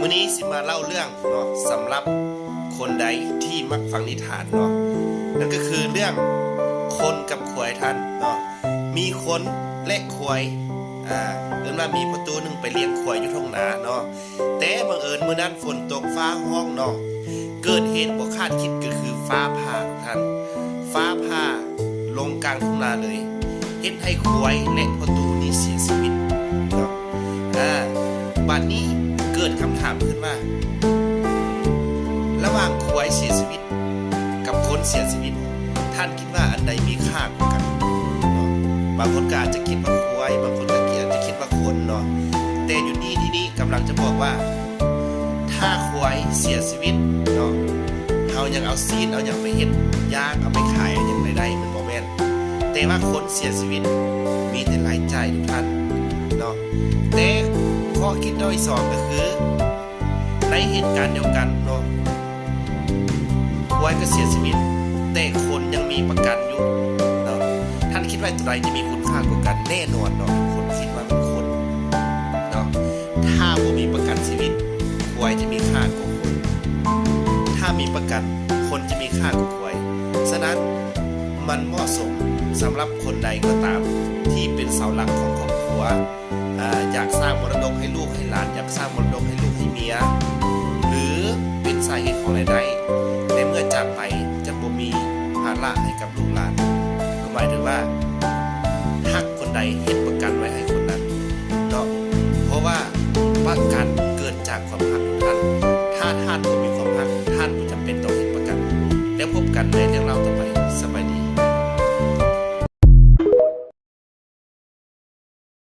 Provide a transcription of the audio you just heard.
ມື້ນີ້ຊິມາເລົ່າເລື່ອງເນາະ ສຳລັບຄົນໃດທີ່ມັກຟັງນິທານເນາະ ນັ້ນກໍຄືເລື່ອງຄົນກັບຄວາຍທ່ານເນາະ. ມີຄົນແລະຄວາຍ ອ່າ ເອີ້ນວ່າມີພໍ່ຕູ້ໜຶ່ງໄປລ້ຽງຄວາຍຢູ່ທົ່ງນາເນາະ ແຕ່ບັງເອີນມື້ນັ້ນຝົນຕົກຟ້າຮ້ອງເນາະ ເກີດເຫດບໍ່ຄາດຄິດກໍຄືຟ້າຜ່າທຸກທ່ານ ຟ້າຜ່າລົງກາງທົ່ງນາເລີຍ ເຮັດໃຫ້ຄວາຍ ແລະ ພໍ່ຕູ້ນີ້ເສຍຊີວິດເນາະ. ອາ ບາດນີ້ເກີດຄຳຖາມຂຶ້ນວ່າ ລະຫວ່າງຄວາຍເສຍຊີວິດກັບຄົນເສຍຊີວິດ ທ່ານຄິດວ່າອັນໃດມີຄ່າກວ່າກັນເນາະ? ບາງຄົນກໍອາດຈະຄິດວ່າຄວາຍ ບາງຄົນກໍອາດຈະຄິດວ່າຄົນເນາະ ແຕ່ຢູ່ນີ້ ທີ່ນີ້ກຳລັງຈະບອກວ່າ ຖ້າຄວາຍເສຍຊີວິດເນາະ ເຮົາຍັງເອົາຊີ້ນເອົາຫຍັງໄປເຮັດ ຍ່າງເອົາໄປຂາຍ ເອົາຫຍັງໄປໄດ້ ມັນບໍ່ແມ່ນ. ແຕ່ວ່າຄົນເສຍຊີວິດມີແຕ່ລາຍຈ່າຍທຸກທ່ານເນາະ. ແຕ່ຂໍ້ຄິດດ້ອຍສອງກໍຄື ໃນເຫດການດຽວກັນເນາະ ຄວາຍກໍເສຍຊີວິດ ແຕ່ຄົນຍັງມີປະກັນຢູ່ເນາະ. ທ່ານຄິດວ່າໂຕໃດຈະມີຄຸນຄ່າກວ່າກັນ? ແນ່ນອນເນາະ ຄົນຄິດວ່າແມ່ນຄົນເນາະ. ຖ້າບໍ່ມີປະກັນຊີວິດ ຄວາຍຈະມີຄ່າກວ່າຄົນ ຖ້າມີປະກັນ ຄົນຈະມີຄ່າກວ່າຄວາຍ. ສະນັ້ນ ມັນເໝາະສົມສຳລັບຄົນໃດກໍຕາມທີ່ເປັນເສົາຫຼັກຂອງຄອບຄົວ ອາ ຢາກສ້າງມໍລະດົກໃຫ້ລູກໃຫ້ຫຼານ ຢາກສ້າງມໍລະດົກໃຫ້ລູກໃຫ້ເມຍ ຫຼື ເປັນສາເຫດຂອງລາຍໄດ້ ໃນເມື່ອຈາກໄປຈະບໍ່ມີພາລະໃຫ້ກັບລູກຫຼານ ກໍໝາຍເຖິງວ່າ ຮັກຄົນໃດ ເຮັດປະກັນ